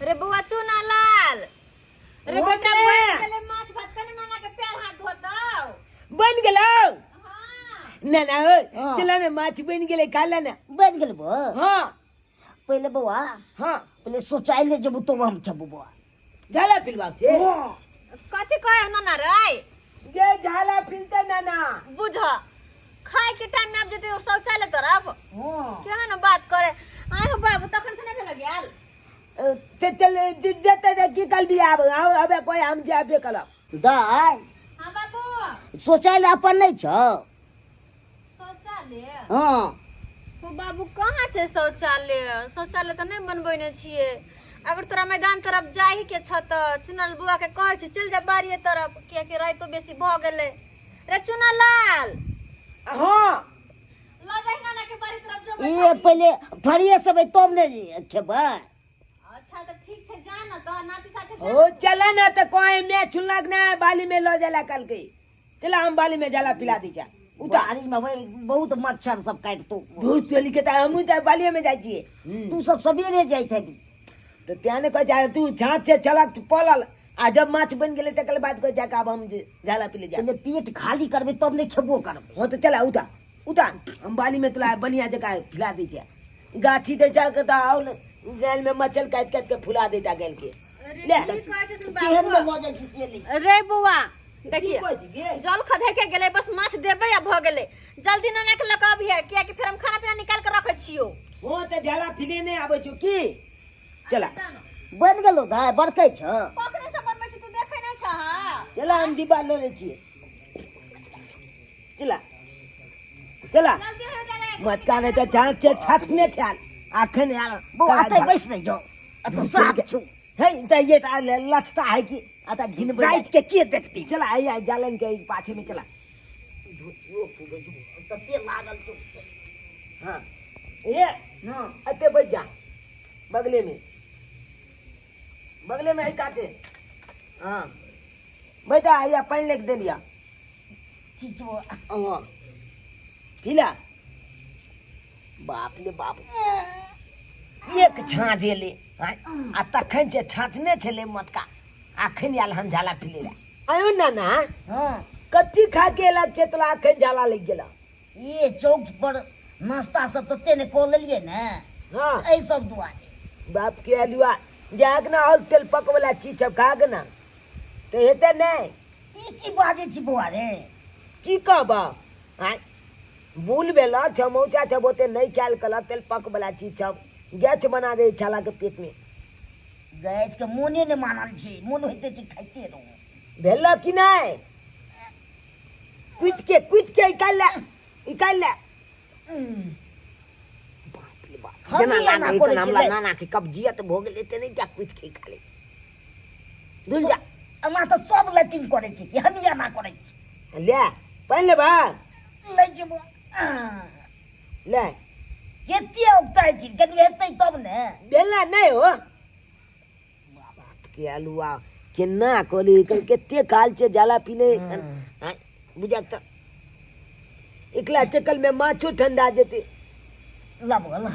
रे बौआ चुना लाल रे ओ बेटा मैं। बन गेलै माछ भात कने नाना के पैर हाथ धोतौ। बन गेलौ? हाँ। ना ना ओए, हाँ। चला ना, माछ बन गेलै, खा ले ना। बन गेल बो? हाँ। पहिले बौआ, हाँ, पहिले सोचाइ ले जेबू तो हम खेबू बौआ। झाला पिलबाक छै। हाँ। कथी कहे नाना रे? गे झाला पिलते नाना। बुझ, खाय के टाइम में आब जेते शौचालय तरफ। हाँ। केहन बात करे आय हो बाबू, तखन से नहीं भेल गेल। चल चल जते दे की कल भी आब आबे कोई हम जाबे कलब। दाय। हाँ बाबू। शौचालय अपन नहीं छौ? शौचालय? हाँ। ओ बाबू कहाँ छै शौचालय? शौचालय तऽ नहि बनबेने छियै। अगर तोरा मैदान तरफ जाही के छ तऽ चुनल बौआ के कहै छी चलि जा बाड़िए तरफ, कियाकि राइतो बेसी भऽ गेलै। रे चुनलाल। हाँ। लऽ जाही नाना के बाड़ी तरफ जो। ये पहिले फरिये सब तब ने खेबै। अच्छा तऽ ठीक छै, जा न तऽ नाती साथे जा। ओ चला ना तऽ कोई में चुनलक ना बाली में लऽ जाला कल के। चला हम बाली में जाला पिला दी जा। उतार। बाड़ी में भाई बहुत मच्छर सब काटतो। दूध तोली के तऽ हमहूँ तऽ बालिए में जाइ छियै। तू सब सवेरे जाइत हेबी। तऽ तें ने कहै छै तू छाँछ से चलक तू पलल आ जब माछ बनि गेलै तकर बाद कहै छै आब हम जे जाला पी ले जा। पहिले पेट खाली करबै तब नहि खेबो करबै। हाँ तऽ चला उठा उठा, हम बाली में तोरा बढ़िया जकाँ फुला दै छियै। गाछी दै छै तऽ आओर गायल में मच्छर काटि काटि के फुला दैता गायल के। अरे ले। की कहै छथिन केहन में बाबू? लऽ जाइ छी से नहि। रे बौआ देखिए की कहै छी गे? जल खधे के गेलै, बस माछ देबै आ भऽ गेलै। जल्दी नाना के लऽ कऽ अबिहे, कियाकि फेर हम खाना पीना निकाल के रखै छियौ। हो तऽ झाला फिले नहि आबै छौ की? चला। बनि गेलौ दाय, बरकै छौ? कखने से बनबै छी, तू देखै नहि छह? चला हम डिब्बा लऽ लै छियै। चला चला। जल्दी हो जा रे। मटका नहि तऽ छाँछ छै, छाँछने छाल अखन आयल। बौआ अतै बैस रहि जाउ, एतऽ साफ छौ। हे तऽ ये तऽ लचता है कि अतः घिनबै। राति के के देखती? चला आइ आइ जालन के पाछे में चला। धोतियो फूगे छौ तते लागल छौ। हाँ ये। हाँ। अते बैठ जा बगले में, बगले में है काटे। हाँ बैठा, आइया पानि लेके दे लिया। चीचो। हाँ पीला। बाप रे बाप। एक छाँझ एलै आ तखन जे छाँछने छलै मोटका, अखन आयल हन झाला पीले लए। आयो नाना। हाँ। कथी खा के एलक छै तोरा अखन झाला लागि गेल? ये चौक पर नाश्ता सब तते ने कऽ लेलियै ने। हाँ। एहि सब दुआरे। बाप के अलुआ जाक ना और तेल पकवला चीज सब खा के ना तऽ हेतै नहि। ई की बाजै छी बौआ रे? की कहब आँय, भूल भेल चमौचा सब ओते नहि खायल कल, तेल पकवला चीज सब गैस बना दे छाला के पेट में। गैस के मोने नहि मानल छै, मोन होइते छै खाइते रहू। भेल कि नहि? कुचि के कुचि के निकालि ले निकालि ले। बाप रे बाप, हम जेना ई एना लागै करै हमरा छियै। नाना के कब्जियत भऽ गेलै तऽ नहि जा कुचि के निकाले धुल जा। एना तऽ सब लैट्रिन करै छै कि हम एना करै छी? ले पानि लेबा? लै जेबो। ले। कते औगताइ छी, कनि हेतै तब ने। भेला नहि हो। बाप के अलुआ केना कहली कते काल छै जाला पीने बुझक तऽ एकला चकल में माछो ठंडा जेते। लबो ला।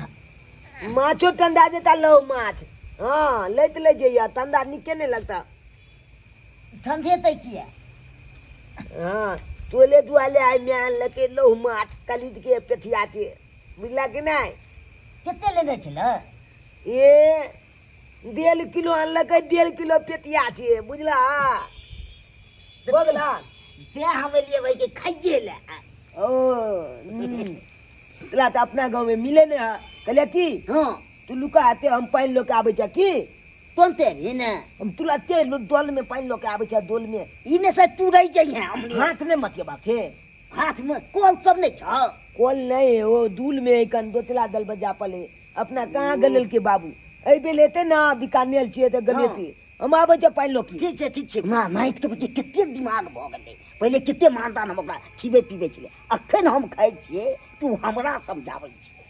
माछो ठंडा जेता लौ माछ। हाँ लैत लै जइया ठंडा निके नहीं लगता। ठंडेतै किया? हाँ तोले दुआले आइ में आनलकै लौ माछ कलिद के पेठिया के, बुझला कि नहीं? कते लेने छलै? ए 1.5 किलो आनलकै, 1.5 किलो पेटिया छै, बुझला? बगला तें हम एलियै भाई के खाइए ले। ओ तोरा तऽ अपना गाँव में मिले नहीं है। कहलियै की? हाँ। तू लुका आते हम पानि लऽ के आबै छ की? तुरंते अभी ने। हम तुरंते डोल में पानि लऽ के आबै छ डोल में। ई ने से तू रहि जइहे हमरे। हाथ नहि मथियबाक छै। हाथ में कल सब नहीं छौ? कल नहीं, ओ दूल में कन दोचला दल बजा पले अपना कहाँ गलेल के बाबू एहि बेर एते ना बीकानेर छियै तऽ गलेती। हम आबै छै पानि लऽ के। ठीक छै ठीक छै। हमरा नाति के प्रति कते दिमाग भऽ गेलै, पहिले कते मानदान हम ओकरा खिबै पीबै छलै, अखन हम खाइ छियै तू हमरा समझाबै छियै।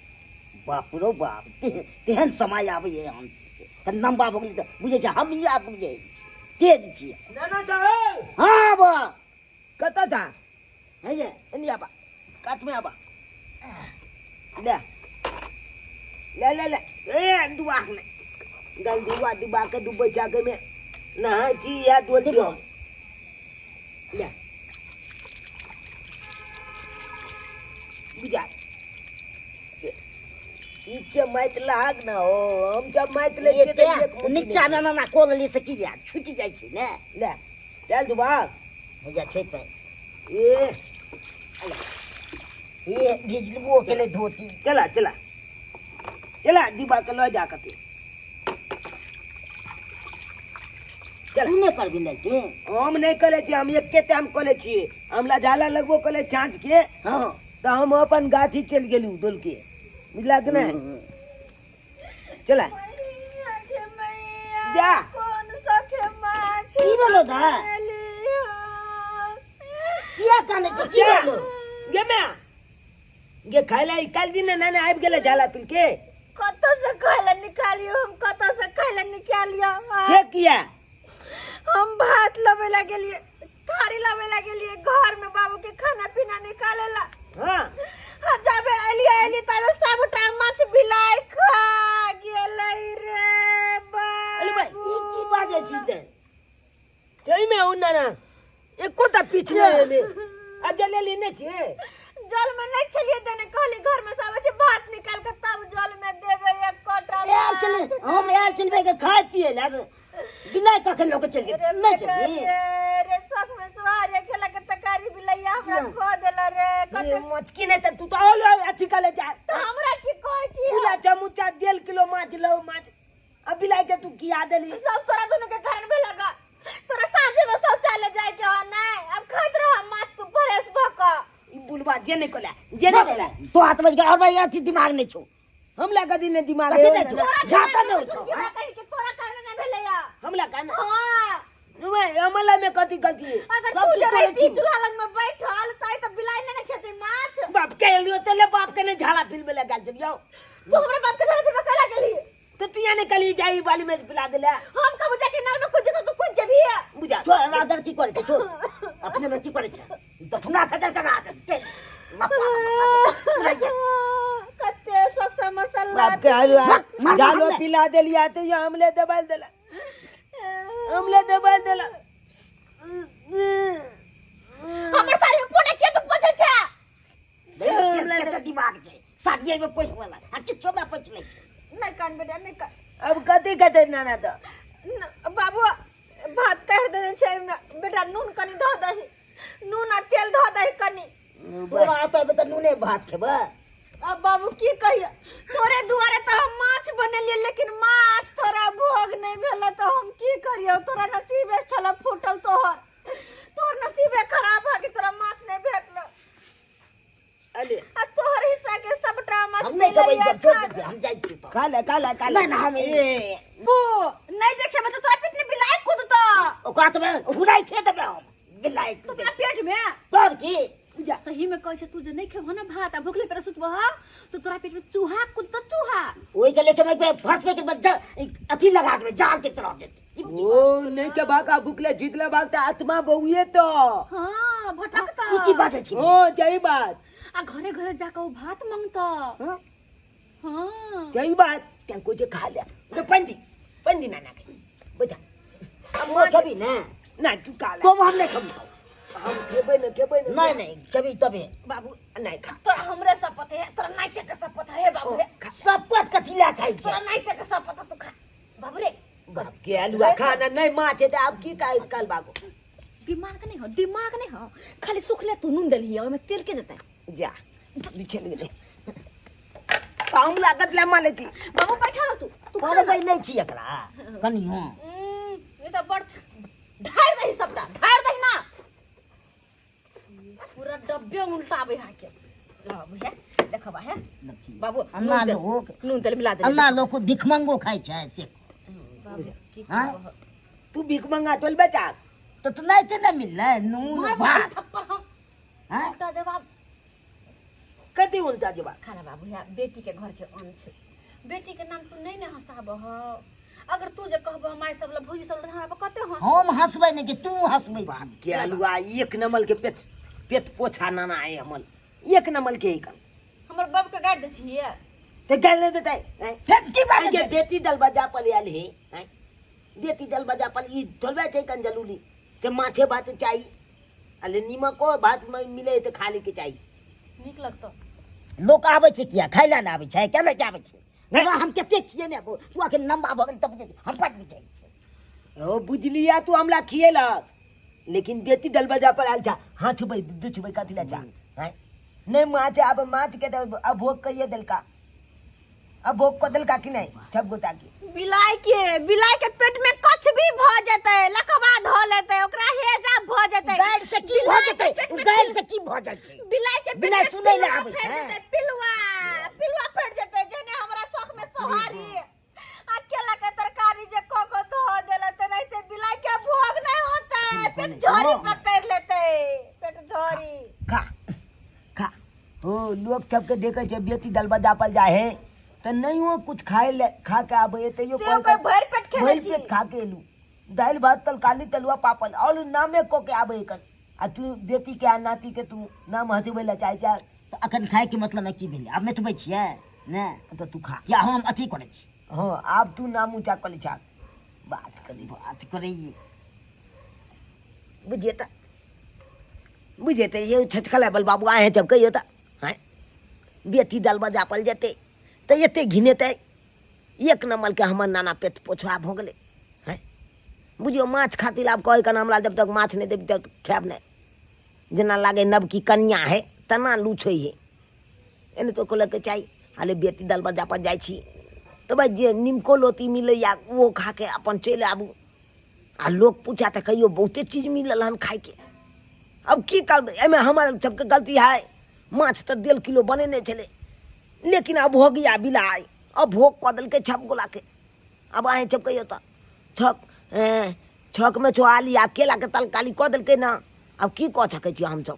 बाप रो बाप, तेहन समय आबैए हम कनि लम्बा भऽ गेलै तऽ बुझै छै हम ई आब बुझै छी तेज छियै। नाना जाओ। हाँ बा। कतऽ जा? है ये। एनी आबा, कातमे आबा। ले ले ले ले ए दुआक में गलदीवा डिब्बा के डूबै छै आगे में नहाय छी इएह डोल छी हम ले बुझा ठीक छै माटि लाग ने हो हम जब माटि लै छियै तऽ एक मुट्ठी नीचा मे ना को लेली से की या छूटि जाइ छै ने ले चल दुबा भैया छै पे ए ये भिजलबो के ले धोती चला चला चला डिब्बा के लऽ जा कते तू नहि करबी लड़की हम नहि करै छियै हम एके टाइम कऽ लै छियै हमरा जाला लगबो कऽ लै साँझ के हँ तऽ हम अपन गाछी चलि गेलहुँ डोलके बुझला कि नहि चला मैया के मैया जा। कोन सखे माछ की भेलो दा? बनेली हन? किया कानै छै की जा भेलो गे माय गे खाय ला काल्हि दिन ने ने आबि गेलै झाला पील के कतऽ से खाय निकालियो हम कतऽ से खाय निकालियो छे किया हम भात लबै ला गेलिए थारी लबै ला गेलिए घर में बाबू के खाना पीना निकाले ला हाँ हाँ जाबे एलिए एलिए ताबे सबटा माछ बिलाइ खा गेलै रे अरे भाई, बाबू ई की बाजै छी ते सही में हूँ नाना एको टा पीछ नहि एलै आ जलेली नहि छियै जल में नहीं छलिए देने कहली घर में सब छै भात निकाल के तब जल में देबै एक कोटा आयल छलै हम आयल छलबै के खाय पिए ला बिलाइ कखन लोक चलि रे गेल नहि बेटा चलि रे रे शौक में सुहारे खेला के तरकारी बिलैया हमरा खो देला रे कते मत की नहि तऽ तू तऽ और अथी कऽ ले जा तो हमरा की कहै छी पूरा चमूचा डेढ़ किलो माछ लौ माछ आ बिलाइ के तू किया देली सब तोरा दुनू के कारण भेल गा तोरा साँझे में शौचालय जाय के हो नहीं अब खाइत रह माछ तू फ्रेश भ क ई बुलबा जे नहि कोला जे नहि कोला तो हाथ बज गया और भाई अथी दिमाग नहीं छो हमला कदी ने दिमाग कथी है नहि छौ? तोरा झापा दिमाग नहि छौ, झुमकी आँय? कहि के तोरा कारण नहीं भेलै या हमला कहना हां नहीं हमला में कथी गलती है अगर सब तू चीज जे करै रहिती छी। चूल्हा लग में बैठल ताई त बिलाई नहीं ने खेते माछ बाप के लियो तो ले बाप के ने झाड़ा फिल्म में लगा चल जाओ तू हमरा बाप के झाड़ा फिर कला गेली तो तू यहाँ निकली जाई वाली में पिला देला हम कब जाके नर में कुछ तो तू कुछ जेबी है बुझा छोड़ रादर की करे छै छोड़ अपने में की करे छै ई तो ठुना खजर करा दे कते शौक से मसाला बाप के हलवा मार जालो हमले। पिला देलिया तो ये हमले दबाल देला हमले दबाल देला हमर साड़ी में फोटा के तू पोछे छे कते दिमाग छै साड़िए में पोछि लेलक आ किछो में पोछि लै छै नहीं कान बेटा नहीं कान अब कथी कथे नाना तो बाबू भात काटि देने छै एहिमे बेटा नून कनि धऽ दही नून आ तेल धऽ दही कनि तोरा आता तऽ नूने भात खेबै अब बाबू की कहियो तोरे दुआरे तऽ हम माछ बनेलियै लेकिन माछ तोरा भोग नहि भेल तऽ हम की करियौ तोरा नसीबे छल फूटल तोहर तोहर नसीबे खराब है कि तोरा माछ नहि भेटल अरे आ तोहर हिस्सा के सबटा माछ हम नहि खेबै मिलैया सब छोड़ खा दै हम जाइ छी खा ले खा ले खा ले नहि, नहि, हम- ए, बो नहि जे खेबै तऽ तोरा पेट में बिलाइ कुदतौ ओकरा तऽ हुराइ छे देबै हम बिलाइ तो तोरा पेट में तोर की सही में कहै छै तू जे नहि खेबह ने भात आ भुखले पेट सुतबह तो तोरा पेट में चूहा कुदतौ चूहा ओहि के लेके मैं फंसबै के बच्चा अथी लगा देबै जाल के तरह देतै ओ नहीं के भागा भूखले जीतले भागता आत्मा बहुए तो हाँ भटकता ई की बाजै छी ओ सही बात आ घरे घरे जाके ओ भात मांगता हाँ? हाँ सही बात क्या कुछ खा ले तो पंदी पंदी नाना के बजा अब वो खेबी ने ना तू खा ले तो हम नहीं खेबी हम खेबै न खेबै न नहीं नहीं खेबी तबे बाबू नहीं खा तोरा हमरे शपथ है तोरा नाइते के शपथ है बाबू रे शपथ कथी लए खाइ छै तोरा नाइते के शपथ है तू खा बाबू रे बाप के आलूआ खाना नहीं माछ है तो अब की का कल बाबू दिमाग नहीं हो दिमाग नहीं हो खाली सुखले तू नून देलही ओहिमे तेल के देतै जा बिछल गेलै हम लागत ले माले छी बाबू बैठा रह तू तू खा पढ़बै नहि छी एकरा कनियो ई तऽ बड़ ढारि दही सबटा ढारि दही ना पूरा डब्बे उल्टाबै है के बाबू हे देखबा हे बाबू अन्ना नून तेल- लोक नून तेल मिला दे अन्ना लोक भिखमंगो खाइ छै से बाबू की हाँ? कहबह? तू भीख मंगा तोल बेचा तऽ तू नहि ते नहि मिललै नून मार भात थप्पड़ हम हाँ? उल्टा जवाब कथी उल्टा जवाब खाना बाबू या बेटी के घर के अन्न छै बेटी के नाम तू नहीं ने हंसाबह अगर तू जे कहबह माय सब ल भौजी सब ल हमरा पर कते हंस हम हंसबै नहि कि तू हंसबै बाप छी के आलुआ एक नंबर के पेट पेट पोछा नाना है हमल एक नंबर के ही हमर बाप के गाड़ि दै छियै तऽ गालि नहि देतै आँय? फेर की बात आइ के छै? बेटी दल बजा पर आयल हे आँय? बेटी दल बजा पर ई थोड़बे छै कन जरूरी तऽ माछे भात चाही अले नीमको भात में मिले तऽ खा लेके चाही। नीक लगतौ। लोक आबै छै किया खाय लए ने आबै छै, केना के आबै छै? हमरा हम कते खियेने हेबौ, तू अखन लम्बा भऽ गेल तब बुझै छी, हम बड बुझै छी। ओ बुझलिया तू हमरा खियेलक, लेकिन बेटी दलबजा पर आयल छा, हाथ छुबै दू छुबै कथी लए छा? आँय? नहि माछ, आब माछ के तऽ अब भोग कहिए देलका, अब भोग कऽ देलका कि नहि सब गोटा के? बिलाइ के पेट में कुछ भी भ जेतै, लकवा ध लेतै ओकरा, हेजा भ जेतै। गारि से की भऽ बिलाइ के जेतै? पेट में गारि से की भऽ जाइ छै? बिलाइ के पेट बिलाइ में सुनै लए पिलुआ आबै फटि छै। जेतै, पिलुआ पिलुआ फटि जेतै। जेने हमरा शौक में सोहारी आ केला के तरकारी जे क क धो देले, तेनाहिते बिलाइ के भोग नहीं होतै, पेट झोरी पकड़ लेतै, पेट झोरी। खा खा। ओ लोग सबके देखै छै बेटी दलबजा पर जाइ है तऽ नहियो कुछ खाय ले खा के आबै है तैयो तैयो कोइ भरि पेट खेने भरि छी। पेट खा के एलू, दालि भात तरकारी तलुआ पापड़ और नामे कऽ के आबै है। आ तू बेटी के आ नाती के तू नाम हँसबै लए चाहै छै। तऽ अखन खायके मतलब की भेलै? आब मेटबै छियै ने? तऽ तू खा। या हम अथी करै छी। हँ, आब तू नाम ऊँचा कऽ लै छा। बात करी। बात करैये। बुझिए तऽ बुझिए तऽ ये छचकल बल बाबू आए हैं जब कहियो तऽ आँय बेटी दल बजा पल जेतै तऽ एते घिनेतै। एक नंबरके हमर नाना पेट पोछुआ भऽ गेलै। हँ बुझियौ, माछ खातिर आब कहै कन हमरा जब तक माछ नहि देबी तब खायब नहि। जेना लागै नवकी कनिया है तेना लूछै है। एने तो कहलक चाही हाले बेटी दल बजा पर जाइ छी तऽ भाइ जे निमको लोती मिलैया ओहो खाके अपन चलि आबू। आ लोक पूछा तऽ कहियो बहुते चीज मिलल हन खायके। अब की करबै, एहिमे हमर सबके गलती है? माछ तऽ 1.5 किलो बनेने छलै, लेकिन अब हो गया बिलाइ, अब भोग कऽ देलकै छप गोलाके। अब अहेँ सब कहियो तऽ छक छकमे छोहाली आ केलाके तरकारी कऽ देलकै ने, आब की कऽ सकै छी हमसब?